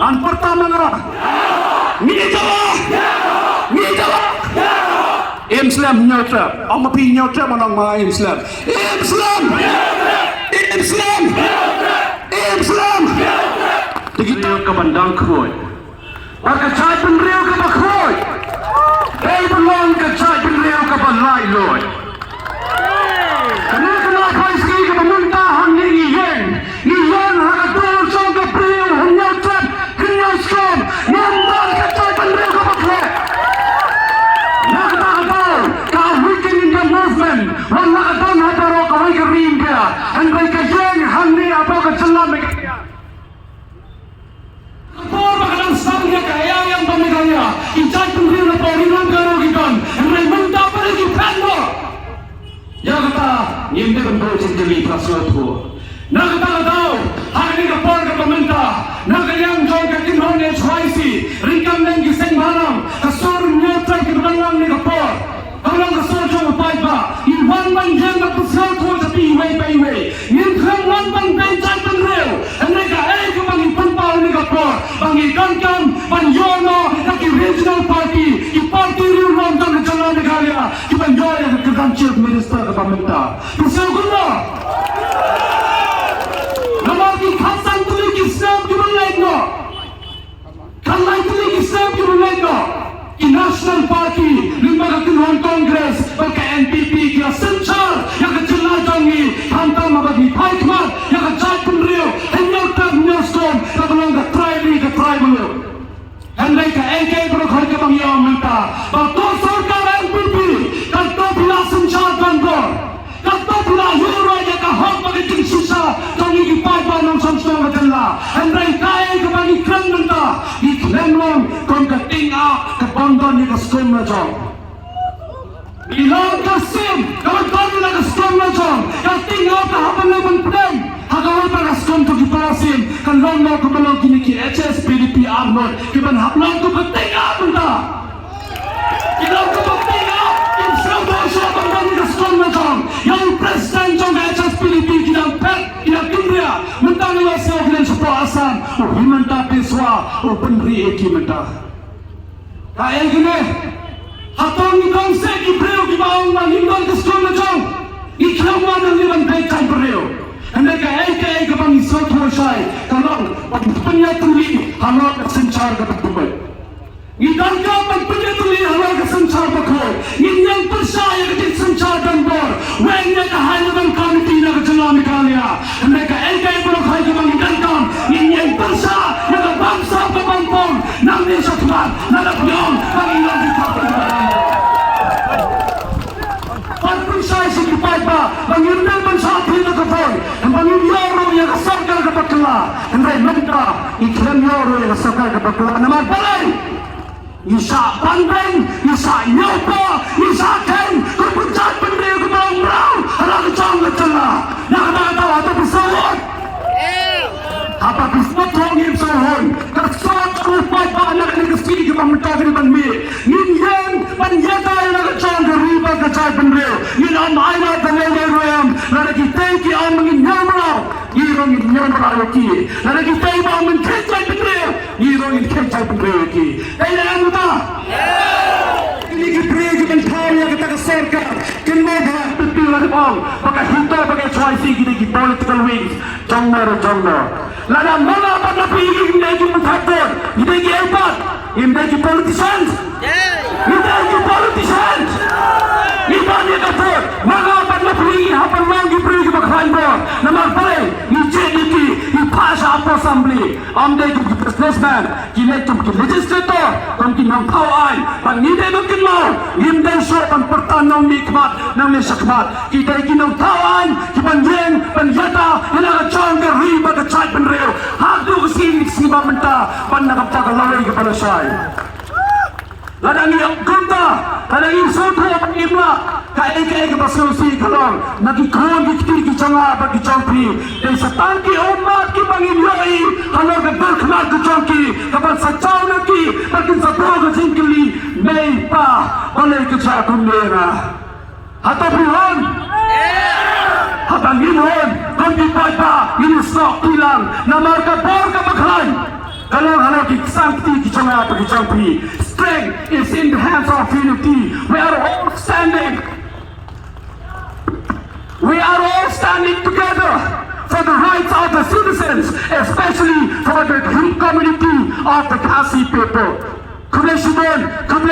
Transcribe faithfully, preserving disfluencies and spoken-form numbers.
An pyrta ma nga. Ngi jubab. Ngi jubab. Im slem Hynñiewtrep. Ong ma phi Hynñiewtrep, ma nong ma Im slem. Im slem. Im slem. Im slem. Te ki briew ka ban dang khuid. Bad ka jaitbynriew ka ba khuid, dei ban long ka jaitbynriew ka ba laitluid. Kane ka notice ka ba mynta hangne ngi ïeng, ngi ïeng ha ka dur jong ka briew Hynñiewtrep Hynñiewskum, ngim don ka jaitbynriew ka ba khuid. Na kata ka daw ka Awaken India Movement, wat la ka don ha baroh kawei ka ri India, hynrei ka ïeng hangne hapoh ka jylla Meghalaya. Ka por ba ka dang sdang ïa ka A I M ba Meghalaya, ki jaitbynriew na pdeng ri Ram Garo ki don, hynrei mynta pat ki phet noh. Ïa kata ngim dei ban bud jingkylli, para sngewthuh. Na kata ka daw, ha kane ka por kaba mynta, na ka liang jong ka kynhun H Y C, ryngkat lem ki seng bhalang, ka sur Hynñiewtrep kiba dang lang ne ka por. Ka long ka sur jong u paidbah, ngi wan ban ïeng bad pynsngewthuh ïa phi iwei pa iwei. Ngim khlem wan ban beh jaitbynriew. Hynrei kaei kaba ngi pynpaw ha kane ka por, ba ngi donkam ban ïoh noh ïa ki regional party, ki party riewlum jong ka jylla Meghalaya, kiban ïoh ïa ka kyrdan Chief Minister kaba mynta. Phi sngew kumno? Namar ki khatsan tylli ki snem kiban leit noh. Khatlai tylli ki snem kiban leit noh, ki National Party lyngba ka kynhun Congress bad ka N P P ki la synshar ïa ka jylla jong ngi, khamtam haba ngi phai khmat ïa ka jaitbynriew Hynñiewtrep Hynñiewskum, kaba long ka trai ri ka trai muluk. Hynrei kaei kaei baroh kaba ngi ong mynta, ba to sorkar N P P, kato phi la synshar donbor. Kato phi la ïuhroh ïa ka hok bad ka jingshisha jong ngi ki paidbah nongshong shnong ka jylla. Hynrei kaei kaba ngi kren mynta, ngi khlem long kum ka tieng ap kaba don ïa ka skum la jong. Ngi long ka siem kaba don ïa ka skum la jong. Ka tieng ap ka hap ban long ban pdeng ha kawei pat ka skum jong ki para siem, kan long noh kumba long kine ki H S P D P arngut kiban hap long kum ka tieng ap mynta. Ki dang kaba pynlong, kim sngewthuh shuh ban don ka skum la jong. Ïa u president jong ka H S P D P ki dang phet, ki dang kynriah. Mynta ngi la sngewthuh shapoh Assam, u Himanta Biswa u bynriew ïa ki mynta. Kaei kane? Hato ngi dang seh ki briew kiba ong ba ngim don ka skum la jong? Ngi khlem wan hangne ban beh jaitbynriew. Hynrei kaei kaei kaba ngi sngewthuh shai ka long ban pynïatylli halor ka synshar kaba khuid. Ngi donkam ban pynïatylli halor ka synshar bakhuid. Ngin ïeng pyrshah ïa ka jingsynshar donbor. Weng ïa ka High Level Committee na ka jylla Meghalaya. Hynrei kaei kaei baroh kaba ngi donkam, ngin ïeng pyrshah ïa ka bamsap ka bampong. Nangne shakhmat, lada phi ong ba ngi long ki party kaba bamsap. Ban pyrshah sha ki paidbah ba ngim dei ban shah thied na ka thong, ba ngim ïoh ruh ïa ka sorkar kaba kylla. Hynrei mynta ngi khlem ïoh ruh ïa ka sorkar kaba kylla. Namar balei? Ngi shah banbeiñ, ngi shah ñiewpoh, ngi shah kheiñ kum ka jaitbynriew kaba ong mraw ha la ka jong ka jylla. Na kata ka daw hato phi sngewhun? Haba phi sngewthuh ngim sngewhun. Ka sot ka u paidbah na kane ka sngi kaba mynta ka dei ban mih. Ngin ïeng ban ïada ïa la ka jong ka ri bad ka jaitbynriew. Ngin ym ailad da lei lei ruh em. Lada kitei ki ong ba ngin ñiewmraw, ngi ruh ngin ñiewmraw ïa ki. Lada kitei ba ong ngin kheiñ jaitbynriew, ngi ruh ngin kheiñ jaitbynriew ïa ki. Dei ne em uta? Kine ki briew kiban thaw ïa kata ka sorkar kin mut ha. Pynpaw la ki ong ba ka HITO bad ka H Y C ki dei ki political wings jong no re jong no. Lada ma nga bad ma phi ngim dei ki muthathur, ngi dei ki ei pat? Ngim dei ki politicians? Ngi dei ki politicians. Ngi don ïa ka vote. Ma nga bad ma phi ngi hap ban long ki briew kiba khlaiñ bor. Namar balei? Ngi jied ïa ki, ngi phah sha Upper Assembly. Ym dei kum ki businessman, ki leit kum ki legislator, kum ki nongthaw aiñ. Bad ngi dei ban kynmaw, ngim dei shuh ban pyrta nongmihkhmat nangne shakhmat. Ki dei ki nongthaw aiñ kiban ïeng ban ïada ïa la ka jong ka ri bad ka jaitbynriew. Haduh ka sngi, ka sngi ba mynta bad na ka bynta ka lawei kaba lashai. Lada ngi ong kumta, lada ngi sngewthuh ba ngim lah, kaei kaei kaba sngewsih ka long na ki khun ki kti ki jong nga bad ki jong phi. Dei sa tang ki ummat kiba ngin ïohi halor ka dur khynnah ka jong ki, kaban sa jaw na ki ba kin sa buh ka jingkylli, mei pa, balei ka jia kumne ïa nga? Hato phi hun? Haba ngin hun, kum ki paidbah ngin ïasnoh kti lang. Namar ka bor kaba khlaiñ ka long ha la Sangti ki jong nga bad ki jong phi. Strength is in the hands of unity. We are all standing. We are all standing together for the rights of the citizens, especially for the community of the Khasi people. Khublei shibun, khublei